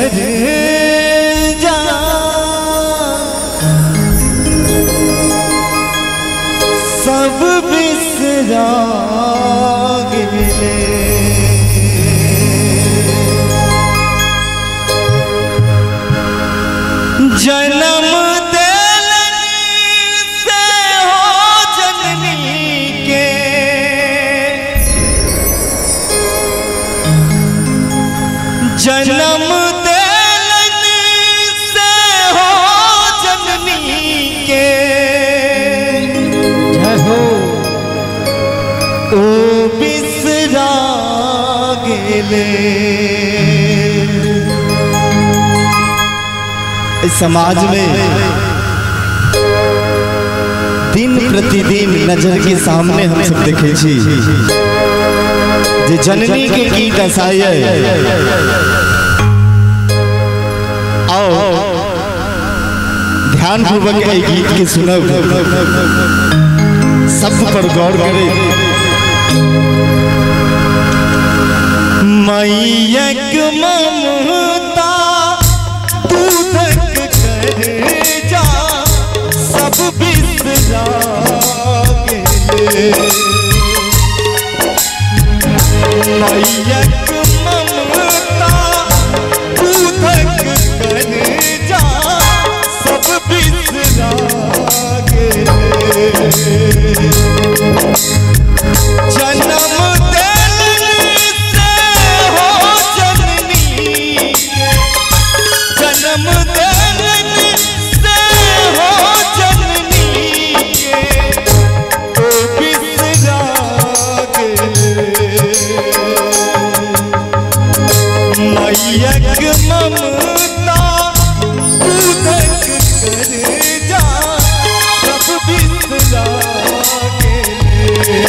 कर जा सब बिसरा गेले। जन्म देलन से हो जननी के, जन्म देलन से हो जननी के, जय हो ओ बिसरा गेले। इस समाज में दिन प्रतिदिन नजर के सामने हम सब देखे छी जे जननी के की दशा है। आओ ध्यान पूर्वक एहि गीत के सुनब, शब्द पर गौर करें। मैयक ममता दूधक कर जा सब बिसरा गेले। मैयक ममता दूधक कर जा सब बिसरा गेले। जन्म देलन से हो जननी के, जन्म देलन से हो जननी के, ओ बिसरा गेले। मैयक ममता दूधक कर जा सब बिसरा गेले।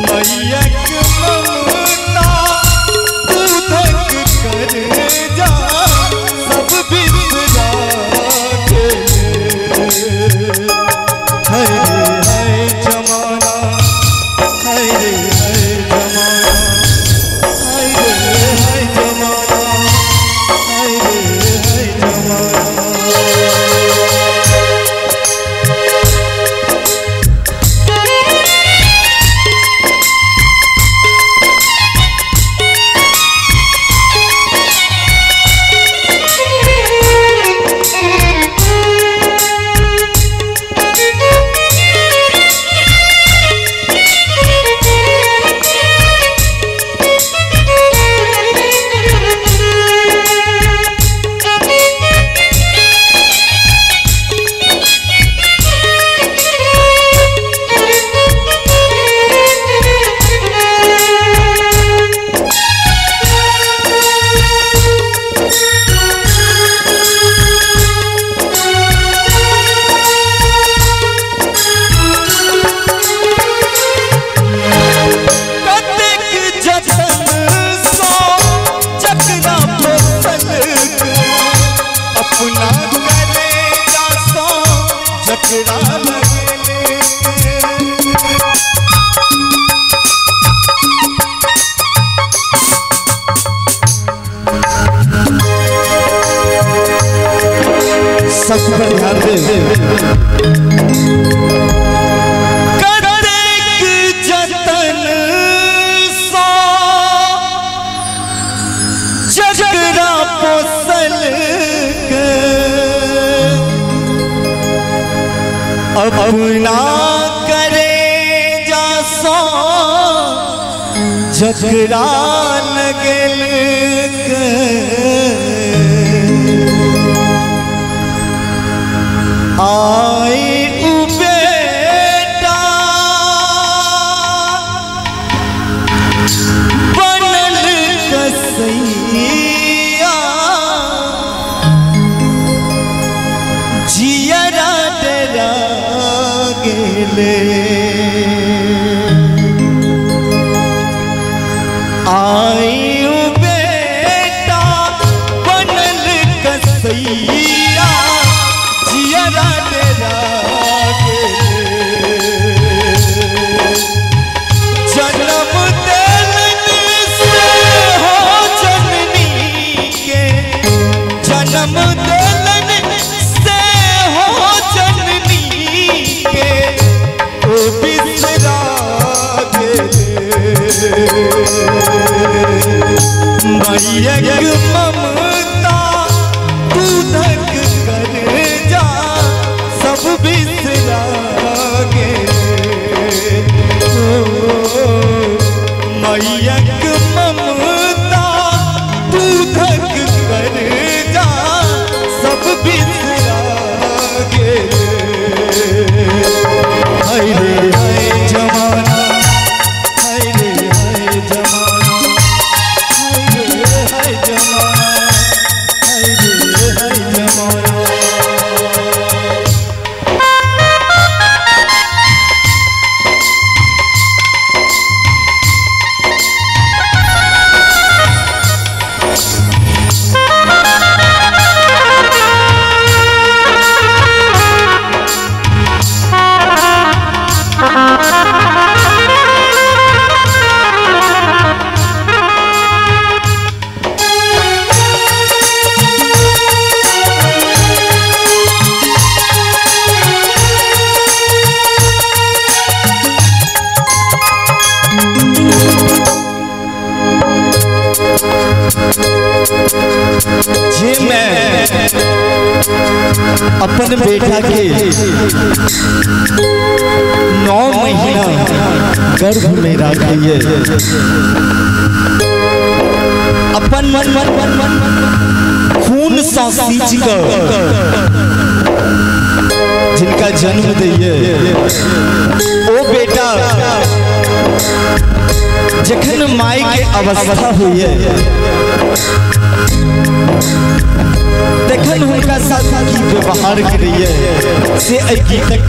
मैयक ममता दूधक कर जा सब बिसरा गेले। हाय रे हाय जमाना, हाय रे हाय जमाना, हाय रे हाय जमाना, हाय रे हाय जमाना। कतेक जतन सो जकरा पोसल अपना करे जा सो जकरा लगेले। सब पर ध्यान दे। कतेक जतन सो जकरा पोसल के अपना करे जा सो जकरा लगेल के। आई उ बेटा बनल कसैया जियरा डरा गेले। आई उ बेटा बनल कसैया जियरा डरा गेले। जन्म देलन से हो मैयक ममता दूधक कर्जा सब बिसरा गेलै। मैयक ममता दूधक कर्जा सब बिसरा गेलै। हाय रे हाय जमाना, हाय रे हाय जमाना, हाय रे हाय जमाना, हाय रे हाय जमाना। जे मैं अपन बेटा के 9 महीना गर्भ में रखिए, अपन खून सा सींच कर जिनका जन्म दिए, ओ बेटा जखन माई के अवस्था हुई तखन हुनका साथ की व्यवहार करिए से एहि गीतक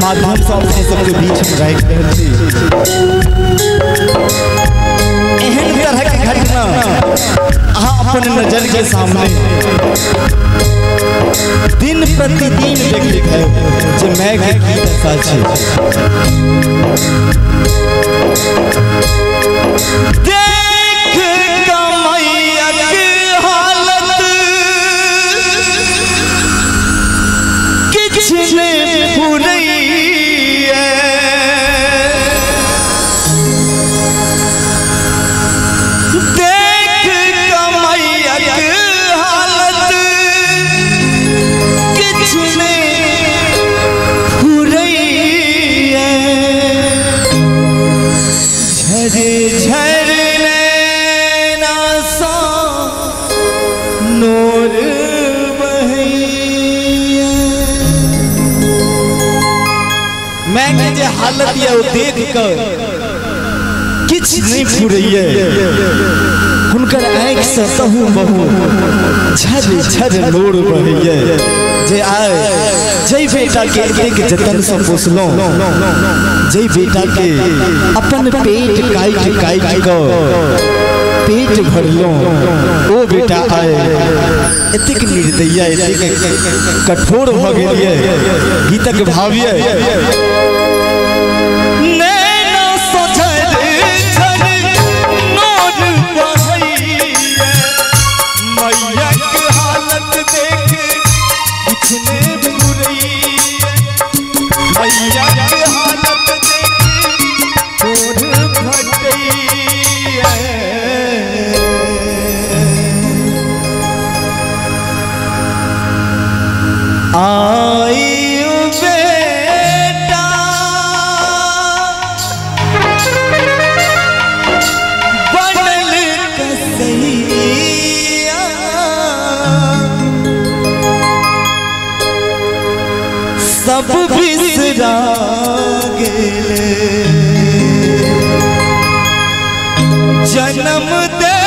माध्यम से अपने सबके बीच में राखि रहल छी। एहन तरहक घटना अहाँ अपन नजर के सामने दिन प्रतिदिन देखैत है जे माय के की दशा छै। देख कमैयक हालत किछ ने फुरैये, देख कमैयक हालत किछ ने फुरैये, झर झर नैना सा नोर बहैया। मैं के जे हालत ये वो देख कर किछ नहीं फुरैये, हुनकर आँखि से तहु बहु झर झर नोर बहैये। जे आए जै बेटा के एतेक जतन से पोसलहुँ, जै बेटा के अपन पेट काटि काटि कऽ पेट भरलहुँ, ओ बेटा आए एतेक निर्दयी एतेक कठोर भऽ गेलियै। गीतक भाव ये नैना सँ झर झर नोर बहैये, मैयक हालत देख किछ ने फुरैये, मैयक हालत देख तोर फटैये। आई बेटा बनल कसैया, सब बिसरा गेले, जन्म दे